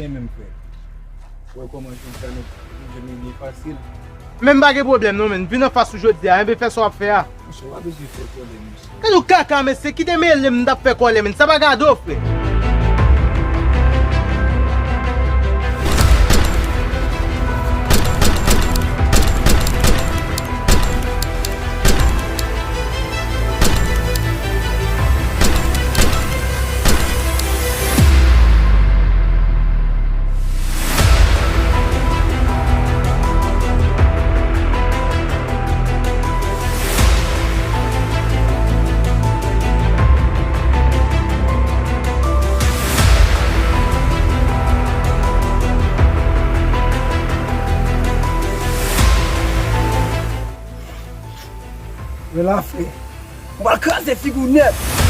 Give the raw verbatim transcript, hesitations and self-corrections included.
Menm frè. Wè kòman jwenn sa nou jwenn li byen fasil. Men m pa gen pwoblèm non, men vin anfas ou jodi a, enben fè sa w ap fè a. Monchè, w pa bezwen fè pwoblèm, mesye. Gade yon kaka, mesye, kite mele m, m t ap fè kòlè, men sa pa gade w, frè. Rela, frè. Mwen pral kraze figi w nèt.